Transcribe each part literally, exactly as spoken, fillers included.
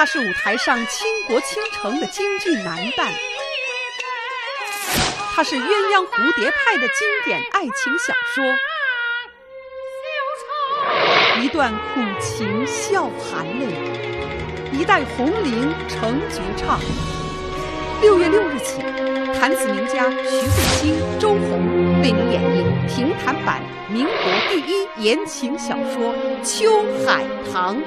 它是舞台上倾国倾城的京剧男旦，它是鸳鸯蝴蝶派的经典爱情小说，一段苦情笑含泪，一代红伶成绝唱。六月六日起，弹词名家徐复兴、周红为您演绎评弹版民国第一言情小说《秋海棠》。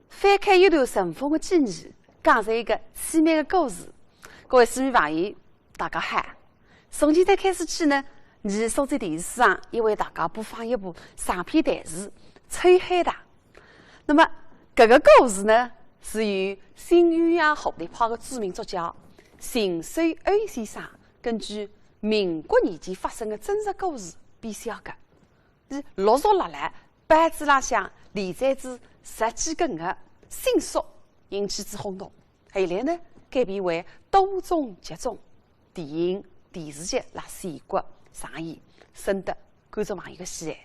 翻开一段尘封的记忆，讲述一个凄美的故事。各位书迷朋友，大家好。从今朝开始起呢，伲苏州电视台也为大家播放一部长篇弹词《秋海棠》。那么，搿个故事呢，是由新鸳鸯蝴蝶派的著名作家邢守安先生根据民国年间发生的真实故事编写的。 伊陆续辣辣报纸浪向连载仔十几个月，迅速引起仔轰动。后来呢，改编为多种剧种、电影、电视剧辣全国上演，深得观众朋友的喜爱。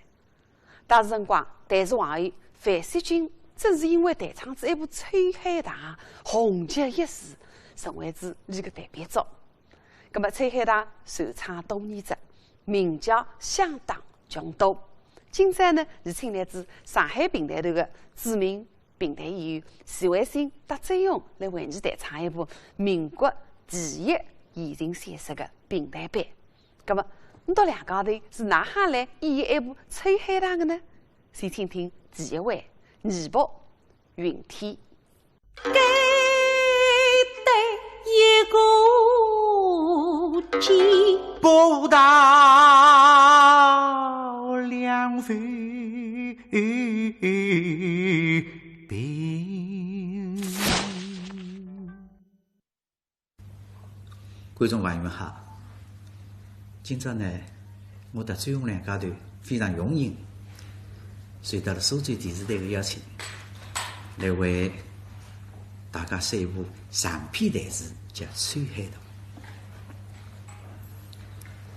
当时辰光，弹词皇后范雪君正是因为弹唱仔一部《秋海棠》，红极一时，成为仔伊个代表作。 葛末《秋海棠》传唱多年哉，名气相当众多。今朝呢，是请来仔上海评弹团个著名评弹演员徐惠新搭周红来为伲弹唱一部民国第一言情小说个评弹版。葛末，倷笃两家头是哪哈来演绎一部《秋海棠》个呢？先请听第一回《二伯云天》。 该得一个肩。不到两分平。观众朋友们好，今朝呢， 我搭周红两家头非常荣幸，受到了苏州电视台的邀请，来为大家说一部长篇弹词，叫《秋海棠》。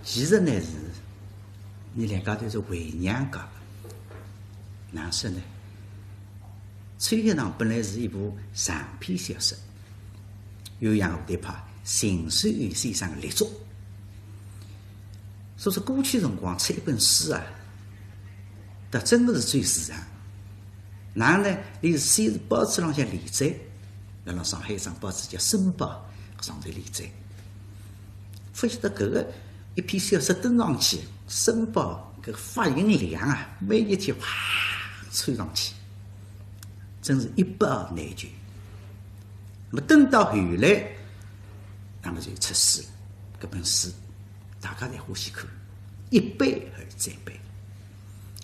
其实呢是，伲两家头是回娘家，哪说呢？《秋海棠》本来是一部长篇小说， 鸳鸯蝴蝶派，邢守安先生个力作。所以说过去辰光出一本书啊，倒真个是走市场。哪能呢？伊是先是报纸浪向连载，辣辣上海一张报纸叫《申报》，上头连载。勿晓得搿个一篇小说登上去，《申报》搿发行量啊，每日天哇窜上去，真是一报难求。 那么等到后来，那么就出书了。搿本书大家侪欢喜看，一版而再版。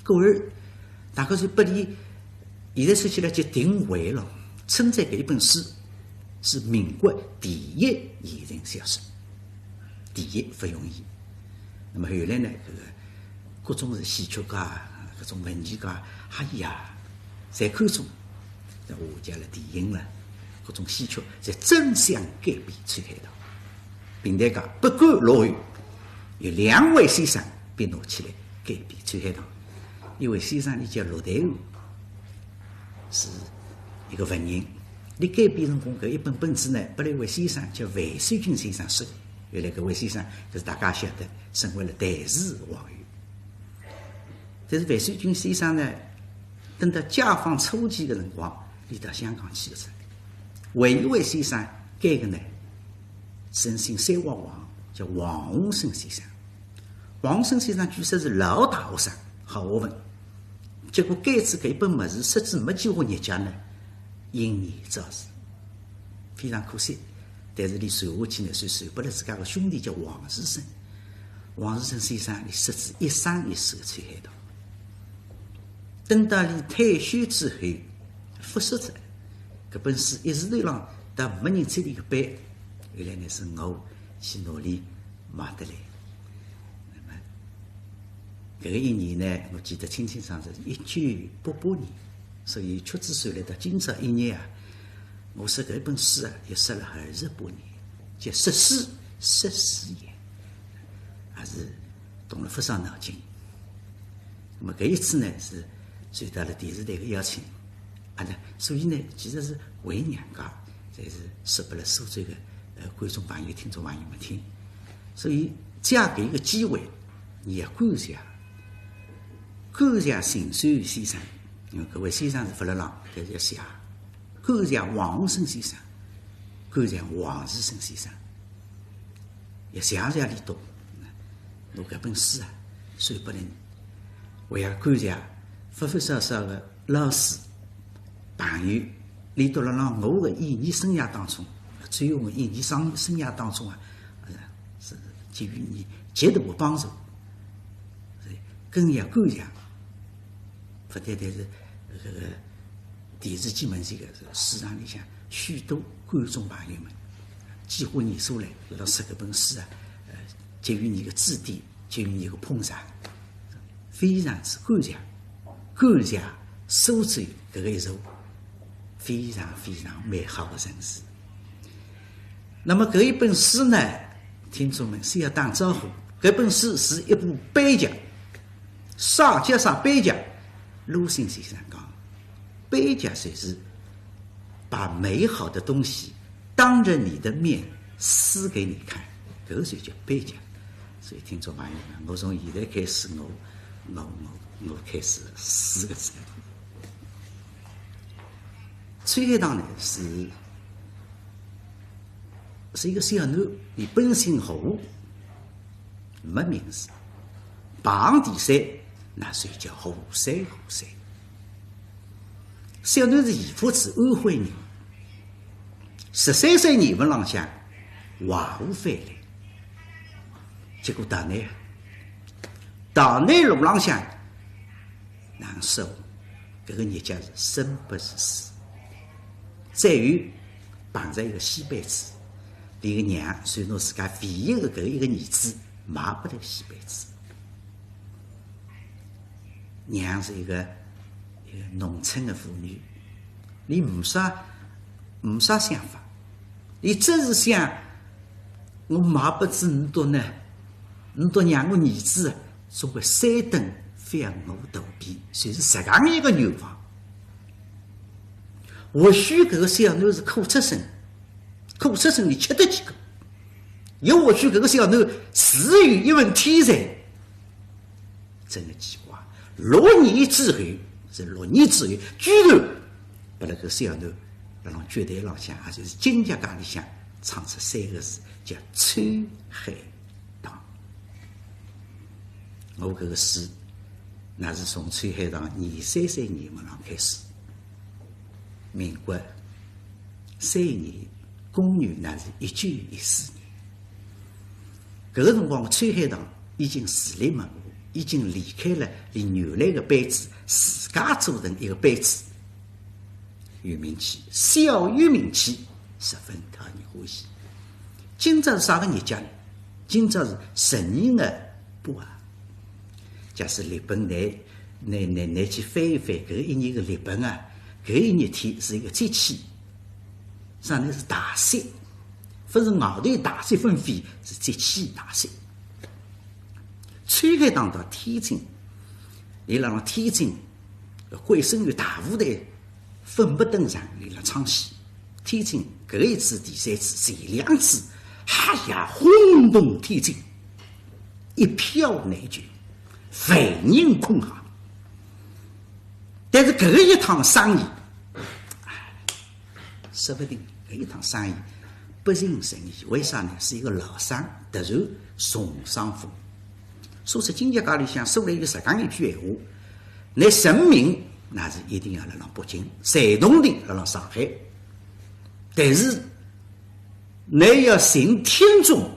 故而，大家就拨伊，现在说起来就定位了，称赞搿一本书是民国第一言情小说，第一，勿容易。那么后来呢，搿个 各种是戏曲家、搿种文艺家，哎呀，侪看中，侪下嫁了电影了，各种戏曲侪争相改编《秋海棠》。评弹界不甘落后，有两位先生被拿起来改编《秋海棠》。一位先生呢叫陆台安，是一个文人，伊改编辰光搿一本本子呢，拨了一位先生叫范雪君先生说，后来搿位先生，搿是大家晓得，成为了弹词皇后。 但是范雪君先生呢，等到解放初期个辰光，伊到香港去了噻。还有一位先生改个呢，是姓三王王，叫王洪生先生。王洪生先生据说是老大学生，好学问。结果改仔搿一本物事，说仔没几化日脚呢，英年早逝，非常可惜。但是伊传下去呢，是传拨了自家个兄弟叫王士生。 王士生先生伊说仔一生一世个《秋海棠》。等到伊退休之后，勿说哉，搿本书一时头浪倒没人再来个版，后来呢是我去拿伊买得来。那么，搿个一年呢，我记得清清爽爽，是一九八八年，所以屈指算来到今朝一日啊，我说搿本书啊，也说了二十八年，叫说书，说书也，还是动了勿少脑筋。那么搿一次呢，是受到了电视台的邀请，啊，那所以呢，其实是为娘家，侪是说拨了苏州的呃观众朋友、听众朋友们听。所以借搿一个机会，也感谢 感谢秦晞先生，因为搿位先生是勿辣浪，但是要谢。感谢王洪生先生，感谢王树森先生，也谢谢伊笃。我搿本书啊，算拨人，我也感谢勿勿少少的老师、朋友，伊笃辣浪我的演艺生涯当中，最后我演艺生生涯当中啊，呃，是给予伊极大的帮助。 所以更要感谢，勿单单是搿个电视机门前个，是书场里向许多观众朋友们，几化年数来，辣辣说搿本书啊，呃，给予伊个指点，给予伊个捧场，非常之感谢，感谢苏州搿个一座非常非常美好的城市。 那么搿一本书呢，听众们，先要打招呼，搿本书是一部悲剧，啥叫啥悲剧？鲁迅先生讲，悲剧就是把美好的东西当着你的面撕给你看，搿就叫悲剧。所以听众朋友们，我从现在开始，我我我我开始四个字。秋海棠呢是 是一个小囡，伊本姓胡，没名字。排第三，那所以叫胡三胡三。小囡是义乌市安徽人，十三岁年份浪向华湖翻来，结果到那，到那路浪向 难受，搿个日脚是生不如死。再有，碰着一个戏班子，伊个娘就拿自家唯一的搿一个儿子卖拨了戏班子。娘是一个一个农村的妇女，伊没啥没啥想法，伊只是想，我卖拨仔你笃呢，你笃让我儿子总归三顿勿要饿肚皮，就是实梗一个愿望。或许搿个小囡是苦出身，苦出身伊吃得起苦，又或许搿个小囡自有一份天才。真个奇怪，六年之后，是六年之后，居然拨辣搿小囡辣浪剧台浪向，也就是京剧界里向唱出三个字，叫秋海棠。 我搿个书，那是从秋海棠廿三岁年份浪开始，民国三年，公元那是一九一四年。搿个辰光，秋海棠已经自立门户，已经离开了伊原来个班子，自家组成一个班子。 有名气，小有名气，十分讨人欢喜。今朝是啥个日脚呢？今朝是十二月八号。假使历本拿拿拿拿去翻一翻，搿一年个历本啊，搿一日天是一个节气，啥呢？是大雪，勿是外头大雪纷飞，是节气大雪。秋海棠到天津，伊辣辣天津，桂生园大舞台 粉墨登场，伊辣唱戏。天津搿一次、第三次、前两次，哎呀，轰动天津，一票难求，万人空巷。但是搿一趟生意，哎，说勿定搿一趟生意不成生意，为啥呢？是一个老生，突然重伤风。 所以说京剧界里向说来有实梗一句闲话，拿成名，那是一定要辣辣北京，才同定辣辣上海。但是，拿要寻听众，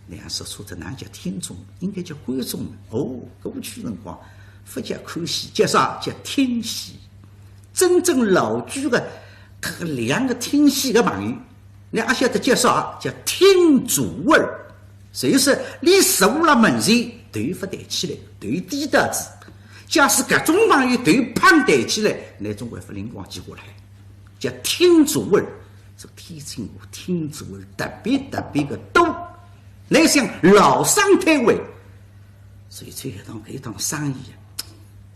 两说错脱，哪叫听众？应该叫观众。哦，过去辰光，勿叫看戏，叫啥？叫听戏。真正老句个，搿个两个听戏个朋友， 倷阿晓得叫啥？叫听众耳。所以说，倷坐辣门前，头勿抬起来，头低到仔，假使搿种朋友头碰弹起来，倷总归勿灵光，结果来，叫听左耳，说天津话听左耳特别特别个多，倷想老生推位，所以秋海棠搿一档生意啊，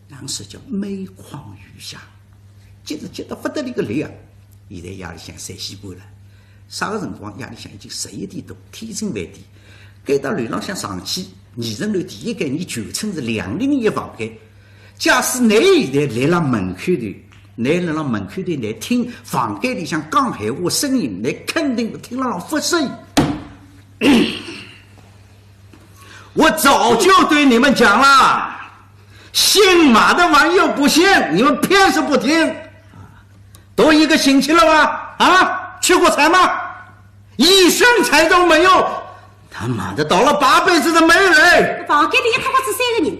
当时叫每况愈下，急是急得勿得了个了啊！现在夜里向三四点了，啥个辰光夜里向已经十一点多，天色蛮低，该搭楼浪向上去，二层楼第一间，伊全称是两零一房间。 假使倷现在来了门口头，倷来了门口头，倷听房间里向讲闲话声音，倷肯定听了老发生。我早就对你们讲了，姓马的玩意儿不行，你们偏是不听。都一个星期了吧？啊，去过菜吗？一声菜都没有。他妈的，倒了八辈子的霉嘞！房间里一塌刮子三个人，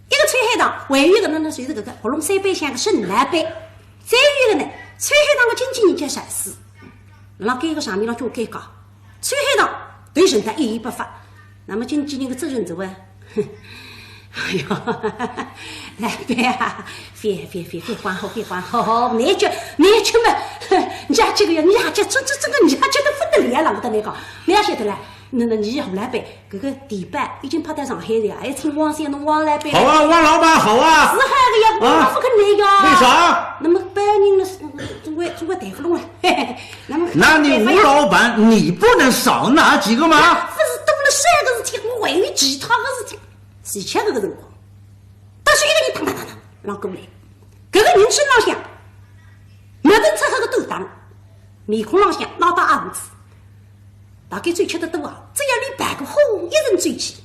一个秋海棠，还有一个呢，那就是搿个喉咙三板响个沈老板，再有一个呢，秋海棠个经纪人叫啥事，辣该个场面浪叫尴尬。秋海棠对沈黛一言不发，那么经纪人个责任做啊，哎哟，老板啊，覅覅覅覅管好，覅管好，倷吃倷吃嘛，倷吃个呀，倷吃，这这这个倷吃得勿得了了，我搭倷讲，倷也晓得了。 那那倷何老板，搿个地板已经拍到上海了，还请汪先生、汪老板。好啊，汪老板好啊。是好个呀，啊，我勿肯来呀。为啥？那么白人了，总归总归谈勿拢了。嘿嘿嘿，那么那你吴老板，你不能少拿几个吗？勿是多了三个事体，我还有其他个事体。是吃搿个辰光，但是一个人当当当当，让过来，搿个人身浪向，没等出好个短打，面孔浪向拉到阿胡子。 大概酒吃得多啊，只要俚摆个火一阵酒气，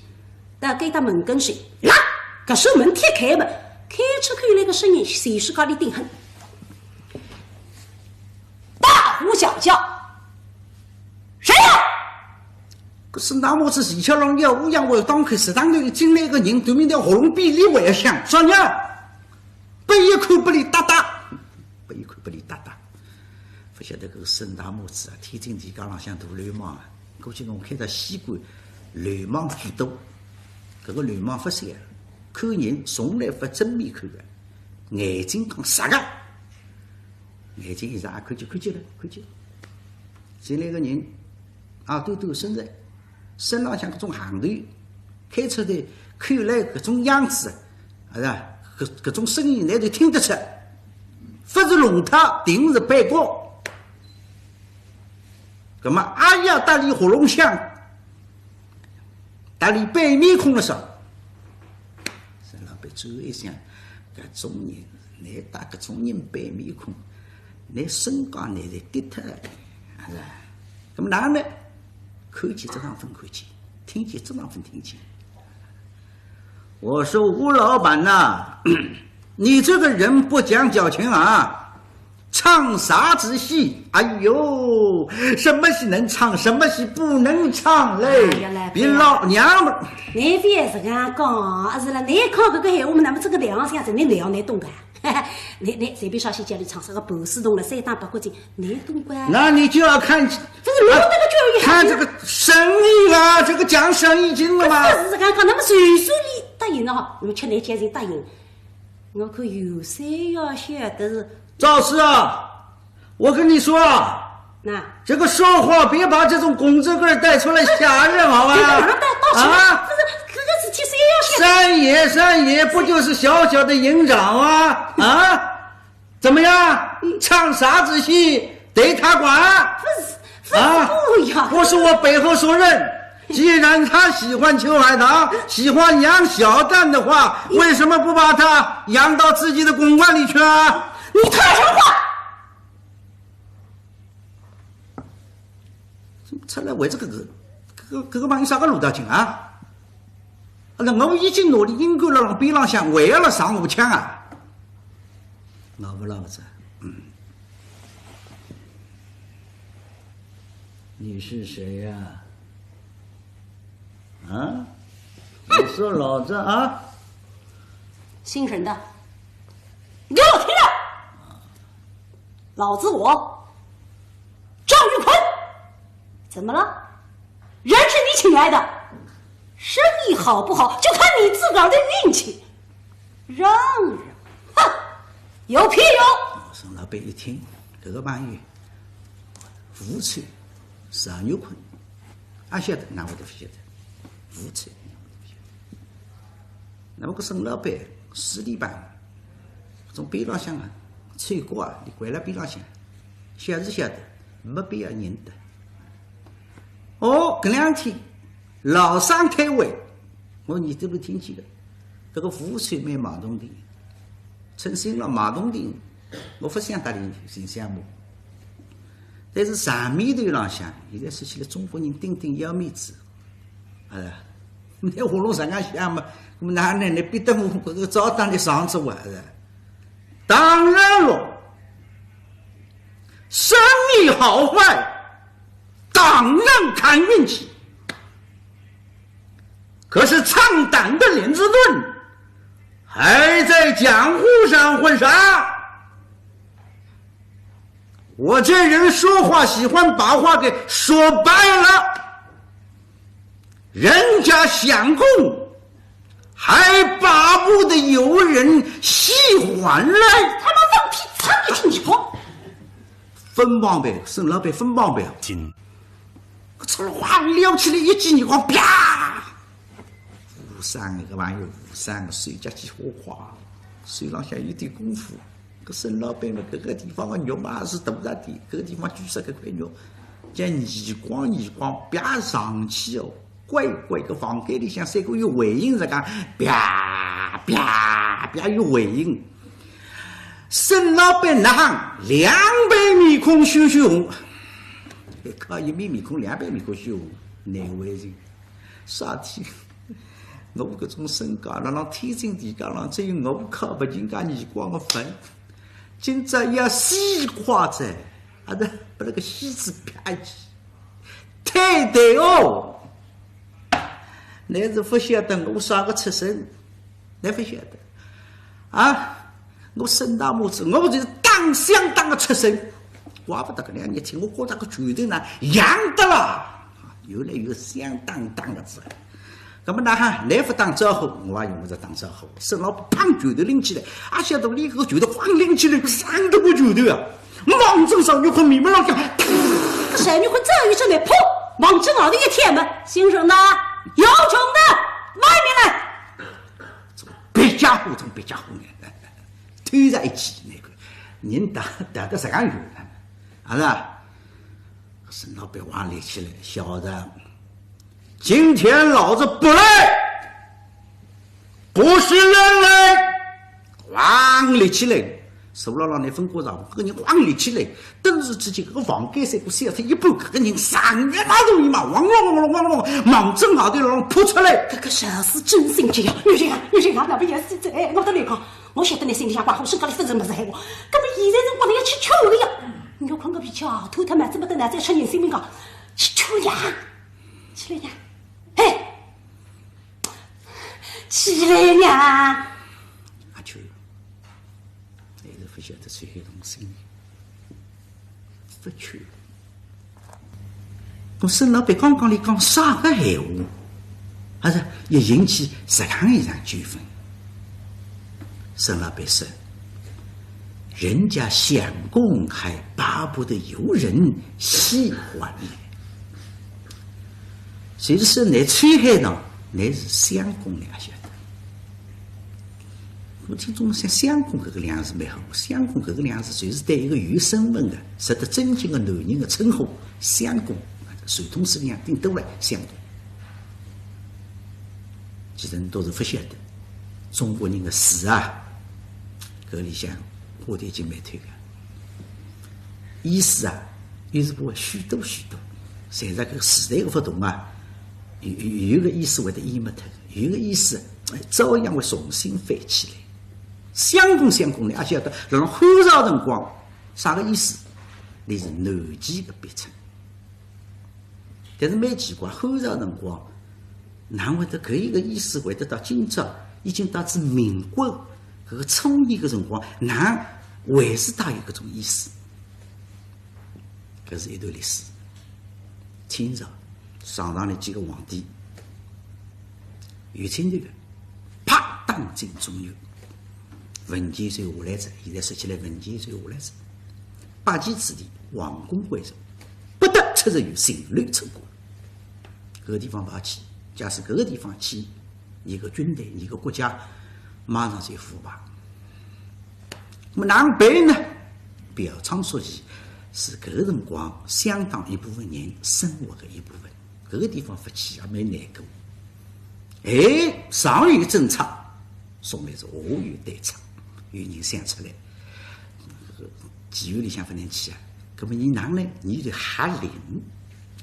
到该搭门跟首，啦，搿扇门踢开么，开出口来个声音，随时告俚顶狠。大呼小叫，谁呀？搿沈大帽子前腔浪要乌央，我当口食堂头里进来个人，对面条喉咙比俚还要响，啥人？拨伊看拨俚搭搭，拨伊看拨俚搭搭。 勿晓得搿个沈大帽子啊，天津地界浪向大流氓啊，估计侬开到西关，流氓最多。搿个流氓勿小，看人从来勿正面看个，眼睛讲实个，眼睛一眨，看见看见了，看见了。进来个人，啊，短短身材，身浪向搿种行头，开出头看来搿种样子，啊，是吧？搿搿种声音，倷就听得出，勿是弄堂，定是背后。葛末阿要搭俚喉咙响，搭俚板面孔了啥？沈老板转一想，搿种人，倷搭搿种人板面孔，倷身价倷侪跌脱了，是吧？葛末哪能呢？看见只当勿看见，听见只当勿听见。 我说吴老板呐，你这个人不讲脚情啊，唱啥子戏？哎呦，什么戏能唱，什么戏不能唱嘞？哎呀，老板啊，比老娘们儿。倷覅实梗讲，啊是了，倷讲搿个闲话嘛，那么这个两样子，倷两样倷懂个。倷倷随便啥戏叫俚唱，啥个盘丝洞了，三打白骨精，倷懂个。那你就要看，勿是，我那个就要看这个生意啊，这个讲生意经的嘛。勿是实梗讲，那么就算俚答应了哈，那么吃倷家人答应，我看有啥要晓得是赵四啊，我跟你说啊，那这个说话别把这种公子哥儿带出来吓人，好吧？这个哪能带到什么啊？不是，这个事体谁要晓得？三爷，三爷，不就是小小的营长啊？啊？怎么样？唱啥子戏？得他管？不是，不是啊，这样。我是我背后说人，既然他喜欢秋海棠，喜欢杨小旦的话，为什么不把他养到自己的公馆里去啊？你说什么话？ 出来为这个个，搿个搿个朋友啥个路道情啊？啊，那我已经拿俚阴干了，让边浪向还要了上我腔啊！老不老子，嗯，你是谁呀？啊？你说老子啊？姓沈的，你给我听着！ 老子我，赵玉坤，怎么了？人是你请来的，生意好不好，就看你自个儿的运气。让让，哼，有屁用！沈老板一听，搿个朋友，无趣，啥有困，阿晓得，哪会得勿晓得？无趣，哪会得勿晓得？那么搿沈老板势利吧，从边浪向啊，吹过啊，伊关辣边浪向，晓是晓得，没必要认得。哦，搿两天老生开会，我耳朵里听见了，搿个吴翠蛮矛盾的，称心了矛盾的，我勿想搭伊寻相骂。但是场面头浪向，现在说起来中国人顶顶要面子，啊，侬喉咙实梗响嘛，那么哪能，侬逼得我搿个早当里上子啊，是吧？当然了，生意好坏，当然看运气。可是唱党的林子盾还在江湖上混杀。我这人说话喜欢把话给说白了，人家相公还巴不得有人喜欢嘞。他妈放屁，操你个耳光！分棒呗，沈老板分棒呗。搿出来哗撩起来一记耳光，啪！吴三搿个朋友，吴三个手脚起火花，手浪向有点功夫。搿沈老板嘛，搿个地方个肉嘛是大大点，搿个地方举着搿块肉，叫耳光耳光啪上去哦。乖乖个房间里向三个有回音，是讲啪啪啪有回音。沈老板哪哼两爿面孔血血红，靠，一面面孔两爿面孔血红，难为情。啥体？我搿种身价，辣辣天津地界浪，只有我靠勿人家耳光个份。今朝要死快哉，啊，对，拨那个戏子啪一记，太对哦！侬是勿晓得我啥个出身，侬勿晓得啊？我沈大母子，我就是打响档个出身，怪勿得搿两日天，我觉着搿拳头呢，痒得啦。 越来越响当当个子。那么哪哼，侬勿打招呼，我也用勿着打招呼。沈老板梆拳头拎起来，阿晓得伊搿个拳头梆拎起来，伤得我拳头啊！望准赵玉坤面门浪向，搿赵玉坤早有准备，噗，望准外头一踢嘛，姓沈的，要穷的，外面来！别家伙，从别家伙呢，推着一记，那个人打打得实梗远，啊是吧？ 沈老板横立起来，晓得，今天老子不来，不是人来，横立起来，手牢牢拿分过上，搿个人横立起来，顿时之间，搿个房间侪个掀脱一半，搿个人上面嘛东西嘛，汪隆汪隆汪隆，望准外头浪扑出来。搿个赵四真心急呀，女婿啊，女婿啊，那不也是这，哎，我的来讲，我晓得你心里想怪，我身高头分人么子闲话，搿么现在辰光侬要去求个呀，侬要困个皮球啊，偷偷买这么多奶奶吃人性命啊！ 起来呀，起来呀，嘿，起来呀！阿秋，还是勿晓得这些东西，勿去。我沈老板刚刚里讲啥个闲话？ 还是也引起实梗一场纠纷。沈老板说，人家相公还巴不得有人喜欢呢。就是说，侬吹海呢，侬是相公，侬也晓得。我听众想，相公搿个两字蛮好，相公搿个两字就是对一个有身份的、值得尊敬的男人的称呼，相公，传统思想顶多了相公。 其实侬倒是勿晓得，中国人的字啊，搿里向花头已经蛮透个。意思啊，有辰光许多许多，随着搿个时代的勿同啊，有，有，有个意思会得淹没脱，有个意思，哎，照样会重新翻起来。相公，相公呢，阿晓得，辣辣汉朝辰光，啥个意思？伊是男妓的别称。 但是蛮奇怪，汉朝辰光，哪会得搿一个意思会得到今朝，已经到仔民国搿个初年个辰光，哪还是带有搿种意思？搿是一段历史。清朝上上来几个皇帝，有亲头个，啪，打进中原。文件收下来哉，现在说起来文件收下来哉，八旗之地，皇宫贵族，不得出入于城楼城郭。搿个地方勿好去，假使搿个地方去，伊个军队，伊个国家马上就腐败。那么哪能办呢？嫖娼宿妓是搿个辰光相当一部分人生活的一部分。搿个地方勿去也蛮难过。哎，上有政策，下面是下有对策，有人想出来，妓院里向勿能去啊。那么伊哪能呢？伊就下令，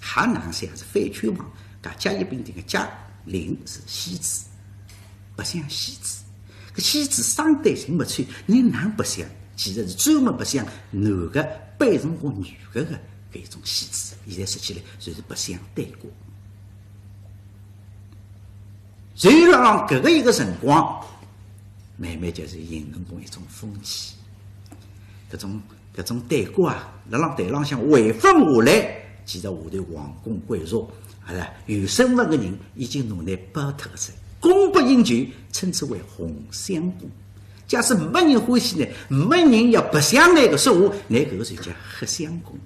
下哪能想是反曲嘛，搿甲乙丙丁个甲，令是戏子，白相戏子。搿戏子生得人勿错，侬哪能白相？其实是专门白相男个，扮成个女个个搿一种戏子。现在说起来，就是白相对角。所以辣辣搿个一个辰光，慢慢就是形成功一种风气。搿种搿种对角啊，辣辣台浪向回放下来，其实下头皇宫贵族，啊，有身份个人已经拿伊包脱个哉，供不应求，称之为红相公。假使没人欢喜呢，没人要白相那个说话，那搿个就叫黑相公。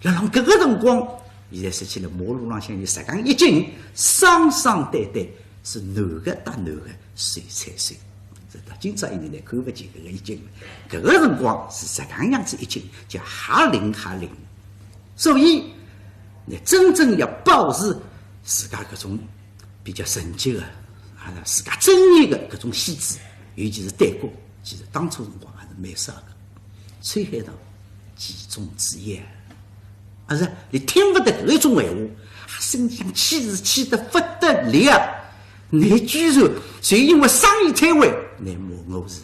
辣辣搿个辰光，现在说起来，马路浪向有实梗一群，双双对对，是男个搭男个，手搀手。这到今朝一年侪看勿见搿个一群了。搿个辰光是实梗样子一群，叫下令下令。所以，侬真正要保持自家搿种比较纯洁个，啊，自家尊严个搿种戏子，尤其是对角，其实当初辰光还是蛮少个。秋海棠其中之一啊。啊是，伊听勿得搿一种闲话，心里向气是气得勿得了。侬居然就因为生意推位，侬骂我是，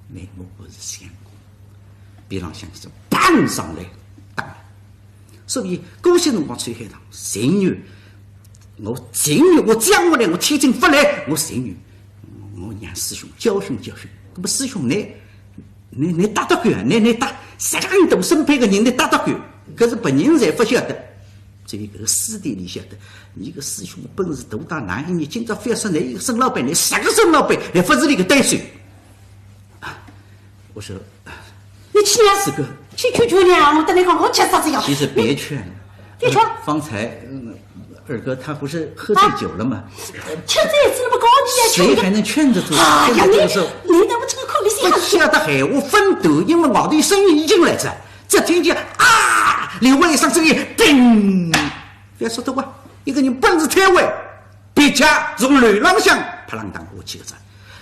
侬骂我是相公，边浪向就嘭上来打。所以搿歇辰光秋海棠情愿，我情愿，我将我来，我天津勿来，我情愿，我让师兄教训教训。搿么师兄呢？ 侬，侬打得过啊？侬，侬打，实梗大身边个人，侬打得过？搿是别人侪勿晓得，只有搿个师弟里晓得。伊个师兄本事大到哪一日，今朝覅说侬一个沈老板，侬十个沈老板，侪勿是伊个对手。啊，我说，侬去呀，师哥，去劝劝呀，我跟侬讲，我吃啥子药？其实别劝了。别劝。呃，方才，嗯，二哥他不是喝醉酒了吗？吃醉酒了不高兴呀，谁还能劝得住？哎呀，现在这个时候，你，你怎么这个口味是不晓得闲话分段，因为外头声音已经来哉，只听见啊，另外一声声音，叮，覅说多话，一个人奔至推位，别家从楼浪向啪啷当下去个哉。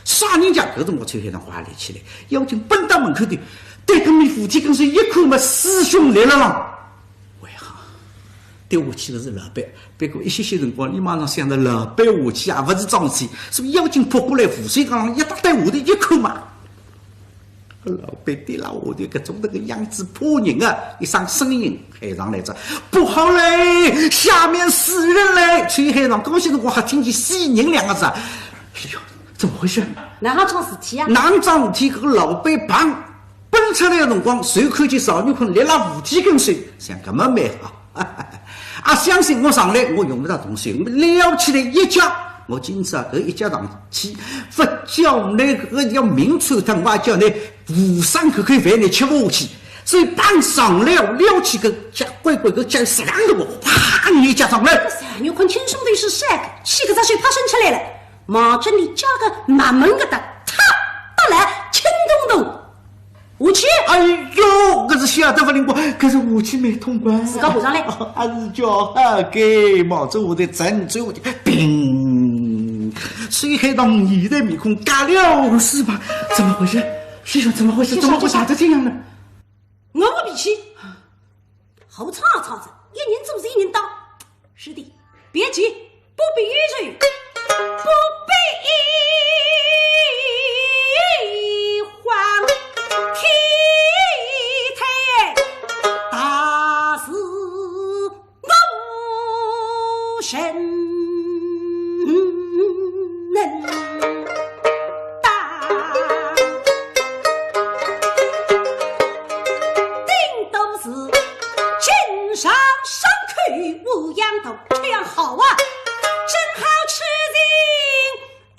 啥人家搿辰光秋海棠话立起来，要紧奔到门口头，对搿面扶梯跟前一看嘛，师兄立辣浪。 为何？对下去个是老板，不过一歇歇辰光，伊马上想着老板下去也勿是桩事体，所以要紧扑过来，扶手浪一搭对下头一看嘛。老板对牢下头搿种那个样子怕人啊，一声声音喊上来着，不好嘞，下面死人嘞！秋海棠搿歇辰光还听见死人两个字啊，哎呦，怎么回事？哪能桩事体啊？哪能桩事体？搿个老板旁 奔出来个辰光，就看见赵玉坤立辣扶梯跟首，想搿么蛮好。啊，相信我上来，我用勿着动手，我撩起来一脚，我今朝搿一脚上去，勿叫侬搿个叫命抽脱，我也叫侬无生口口饭侬吃勿下去。所以帮上来，撩起个脚，乖乖个脚实梗个，我啪一脚上来。赵玉坤轻松的是啥个，气个只手啪伸出来了，望着伊脚个慢慢个搭，啪，搭来，轻咚咚。 下去。哎呦，搿是晓得勿灵光，搿是下去蛮痛快。自家爬上来。啊，是叫好个，望着下头正走下去，叮！秋海棠面对面孔，嘎了是吧？怎么回事？师兄，怎么回事？怎么会吓得这样呢？我个脾气，好吵吵子，一人做事一人当。 师弟，别急，不必忧愁，不必慌，天台大事我承担。顶多是今朝伤口无恙，头这样好啊，正好吃进一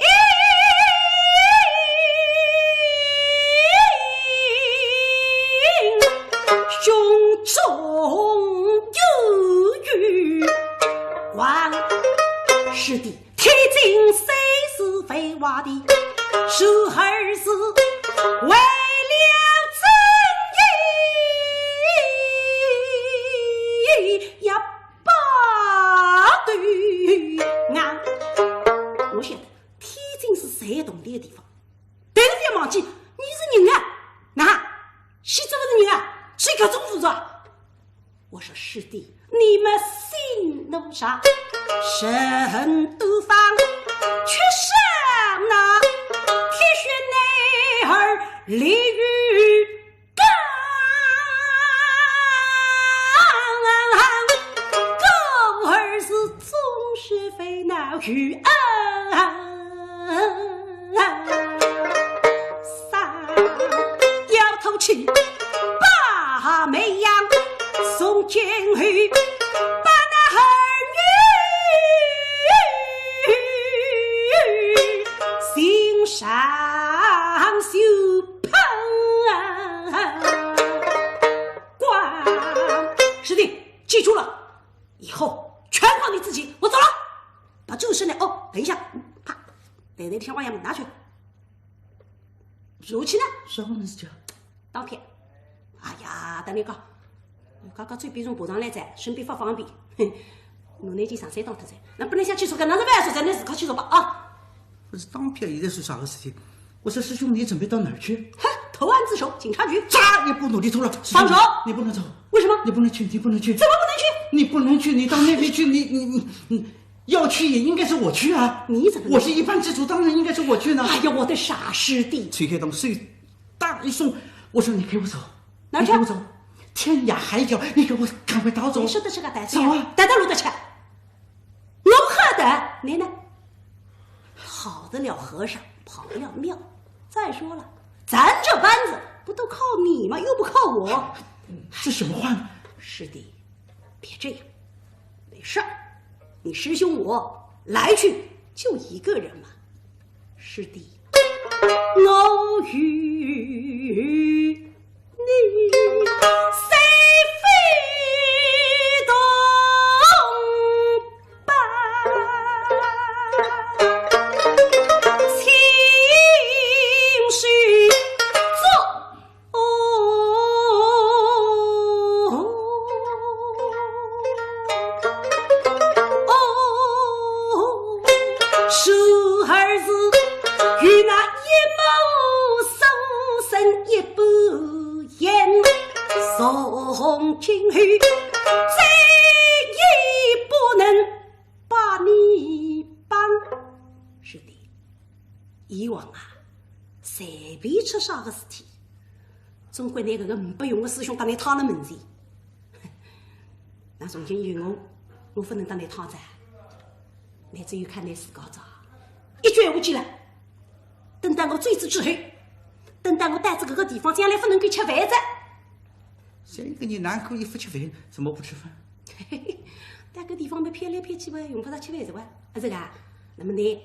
胸中有余光。师弟，天津虽是繁华地，然而是为了正义也不对岸。我晓得天津是最动地的地方，但是不要忘记，你是人啊，那，西子不是人啊，谁搞政府是吧？我说师弟，你们心路上神都方，却上那铁血男儿立于 刚，故而是终是非难于恩。三，要吐气，把梅阳送进去，把那儿女心上手捧。 光。师弟，记住了，以后全靠你自己，我走了。把这个事呢，哦，等一下，啪，袋袋里向往下拿去。拿去呢？啥物事体啊？当票。哎呀，等你讲，刚刚嘴边从爬上来哉，身边勿方便，哼，拿拿件长衫当脱哉，那本来想去说个，那是勿要说哉，那自家去说吧啊。勿是当票，现在算啥个事体？ 我说，师兄，你准备到哪儿去？哼，投案自首，警察局。再也不努力头了。放手！你不能走。为什么？你不能去，你不能去。怎么不能去？你不能去，你到那边去，你，你，你，你要去也应该是我去啊。你怎么能我是一班之主，当然应该是我去呢。哎呀，我的傻师弟。崔开东手搭一松，我说，你给我走。哪儿去？你给我走。天涯海角，你给我赶快逃走。你说的是个歹事。走啊。带到路得去。 我吓得，你呢？跑得了和尚，跑不了庙。再说了，咱这班子不都靠你吗？又不靠我。这什么话呢？师弟，别这样，没事儿，你师兄我来去就一个人嘛。师弟，我与 你虽非同班，亲师祖。 哦，时而是与那一母生生一般眼，从今后再也不能把你帮。是的，以往啊，随便出啥个事体，总归拿搿个呒不用个师兄搭倷趟了门前。 那从今以后，我勿能搭倷趟哉。倷只有看倷自家哉。一句闲话讲了，等到我走仔之后，等到我到仔搿个地方，将来勿能够吃饭哉。像一个人哪可以勿吃饭？怎么不吃饭？到搿地方么漂来漂去哇，用勿着吃饭哉哇。啊，是个啊，那么倷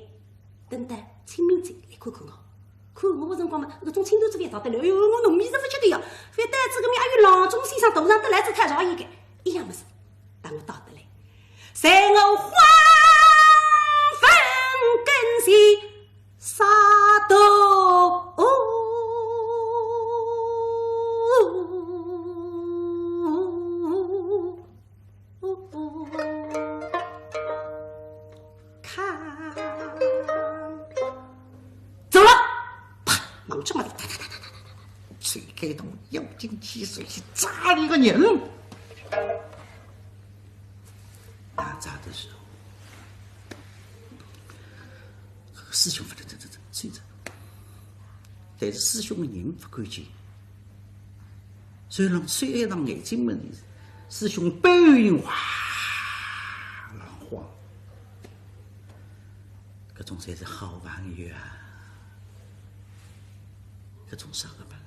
等到清明节来看看我，看我个辰光嘛，搿种青团子饭到得来，哎哟，我糯米是勿吃个呀，饭到仔搿面还有郎中先生大上得来仔太少一个，一样物事，当我到得来，随我黄昏跟前杀到。 看。走了，啪，忙这么的，哒哒哒哒哒哒哒，谁敢动，要紧起手去扎你个人。打扎的时候，师兄反正这这这这这，但是师兄的人不干净。 虽然虽然眼睛门，师兄背影哗浪晃，搿种才是好朋友啊！搿种啥个朋友？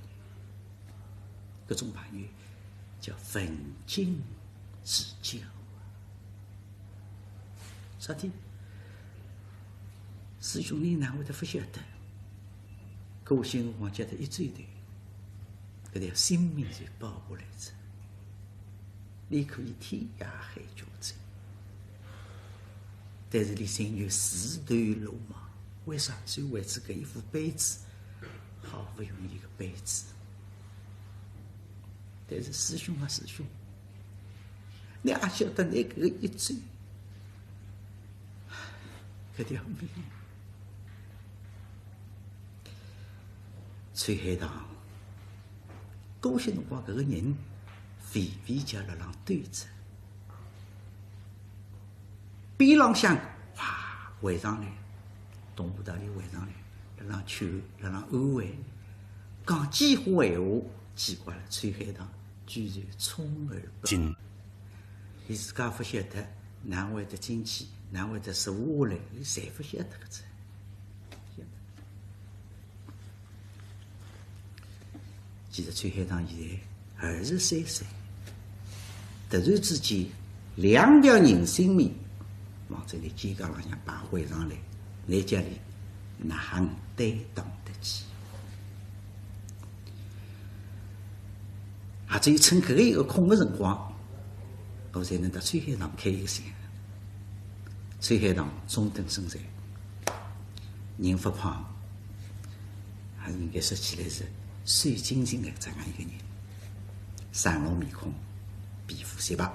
搿种朋友叫文景之交啊！啥体？师兄，你哪会得勿晓得？搿我先王家的一追头。 搿条性命就保下来哉。伊可以天涯海角走，但是伊心有自投罗网，为啥？就为仔搿一副杯子，好不容易个杯子。但是师兄啊，师兄，倷阿晓得倷搿个一走，搿条命。 秋海棠，搿歇辰光搿个人微微叫辣浪抖着，边浪向哇围上来，同步道理围上来，辣浪劝，辣浪安慰，讲几化闲话，奇怪了，秋海棠居然充耳不闻。伊自家勿晓得，哪会得进去，哪会得坐下来，伊侪勿晓得个哉。 其实秋海棠现在二十三岁，突然之间两条人性命往这里肩胛浪向摆回上来，倷叫伊哪能担当得起？也只有趁搿个一个空个辰光，我才能搭秋海棠开一个心。秋海棠中等身材， 人勿胖，还是应该说起来是瘦精精的这样一个人，生龙面孔，皮肤雪白，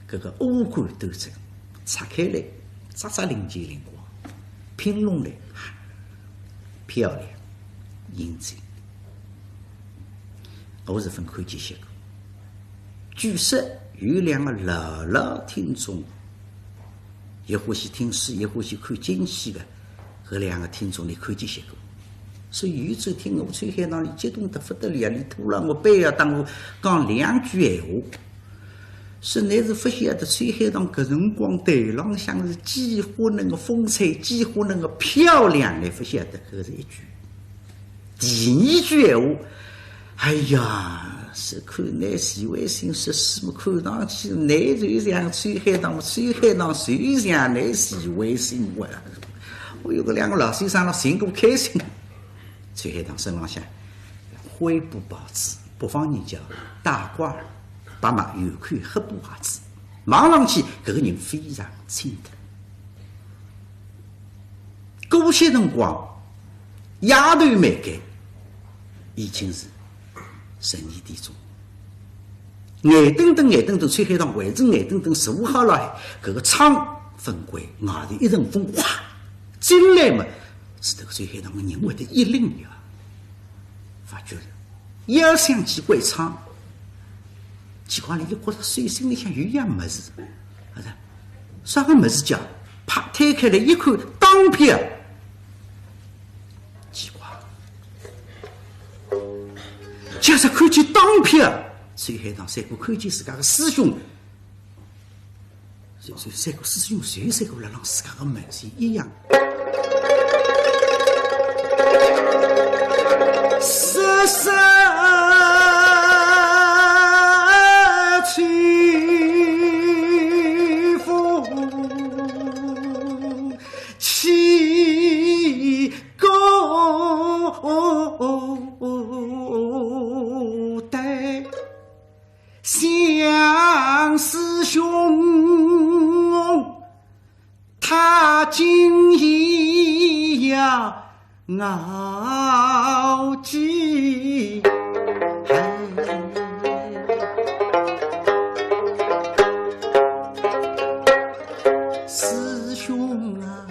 搿个五官端正，拆开来，扎扎领结领光，拼拢来，漂亮，英俊。我是朆看见歇过。据说有两个老老听众， 也欢喜听书，也欢喜看京戏的，搿两个听众倷看见歇过。所以有一次听我秋海棠，伊激动得不得了，伊拖牢我背啊，搭我讲两句闲话。说倷是勿晓得秋海棠搿辰光台浪向是几化能个风采，几化能个漂亮，倷勿晓得，搿是一句。 第二句闲话，哎呀，是看倷徐惠新说书么，看上去倷就像秋海棠，秋海棠就像倷徐惠新哇。我有个两个老先生了，寻个开心。秋海棠身浪向灰布袍子，北方人叫大褂儿，白马有口黑布鞋子，望上去搿个人非常清淡。 搿歇辰光，夜头蛮晏，已经是十二点钟。眼瞪瞪，眼瞪瞪，秋海棠还是眼瞪瞪，坐好了，搿个窗勿关，外头一阵风哗进来嘛，是搿个秋海棠个人会得一凛呀，发觉了，要想去关窗，奇怪了，伊觉着手心里向有样物事，啊，啥个物事叫？ 啪，推开来一看，当票。奇怪，假使看见当票，秋海棠赛过看见自家个师兄，赛过师兄，赛过辣浪自家个门前一样。 师兄啊，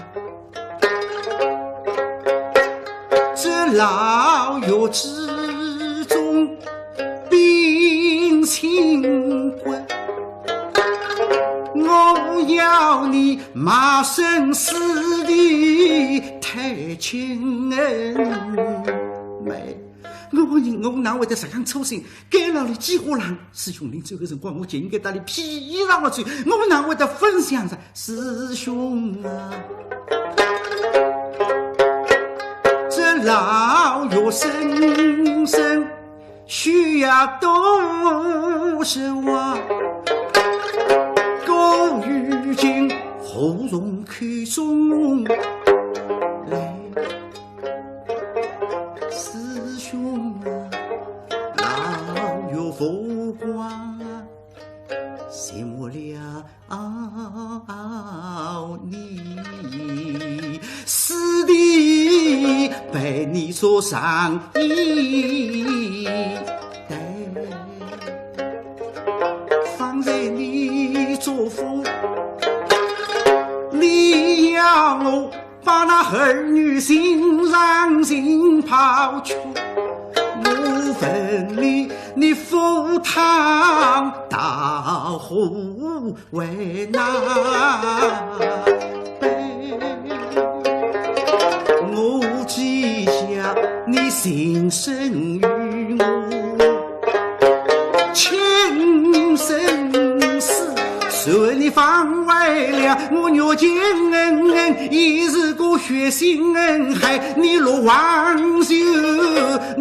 这牢狱之中 冰清骨，我要你卖身死地探亲。我，我哪会得实梗粗心，该牢里几化冷。师兄，临走个辰光，我就应该搭伊披衣裳而走，我哪会得勿想着？师兄啊，这牢狱深深 需要多少啊？古语今何从口中来？师兄啊，老岳父啊，谢幕了你，师弟陪你做生意。方才你做夫，你要我 把那儿女心上心抛去。我问你，你赴汤蹈火为哪般？我记下你情深于我，情深似水，你放为了我玉京恩恩，也是个血性恩害，你落荒就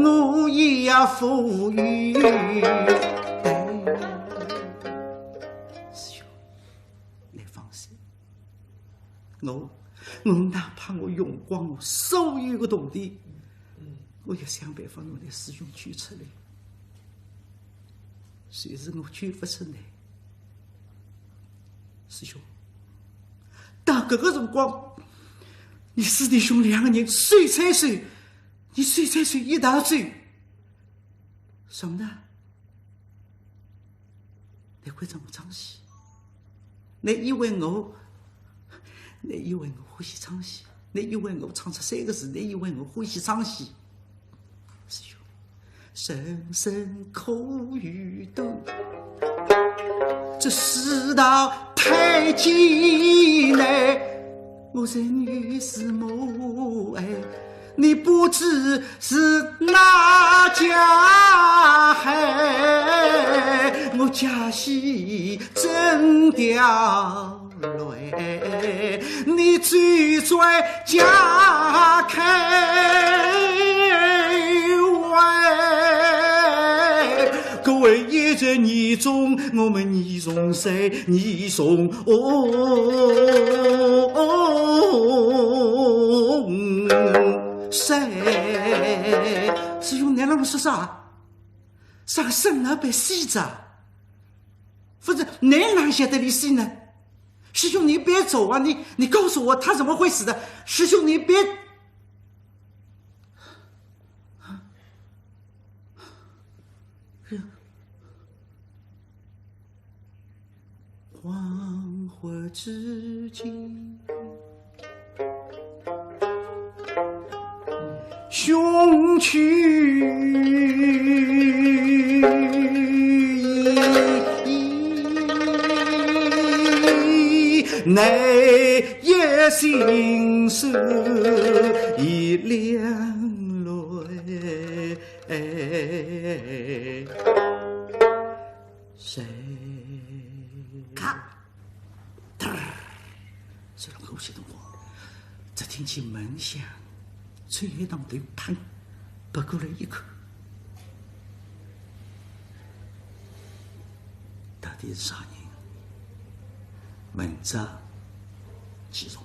我也要负于担。师兄，你放心，我，我哪怕我用光我所有的铜钿，我也想办法拿你师兄救出来。就是我救勿出来，师兄，到搿个辰光，你师弟兄两个人手牵手，你手牵手一道走，什么呢？ 你看着我唱戏，你以为我，你以为我欢喜唱戏？你以为我唱出三个字，你以为我欢喜唱戏？师兄，人生苦与短，这世道太艰难，我人有是母爱， 你不知是哪家孩，我家戏真掉泪，你只在家开怀。各位也在泥中，我们泥中谁，泥中哦。 谁？师兄，你辣浪说啥？啥个沈老板死哉？不是，你哪晓得伊死呢？师兄，你别走啊！你，你告诉我他怎么会死的？师兄，你别…… 恍惚之间，胸屈难掩心酸已两泪。 哎，谁？咔，嘚儿，搿种呼吸辰光，只听见门响，吹一档头，砰，拨过来一看，到底是啥人？门着几重？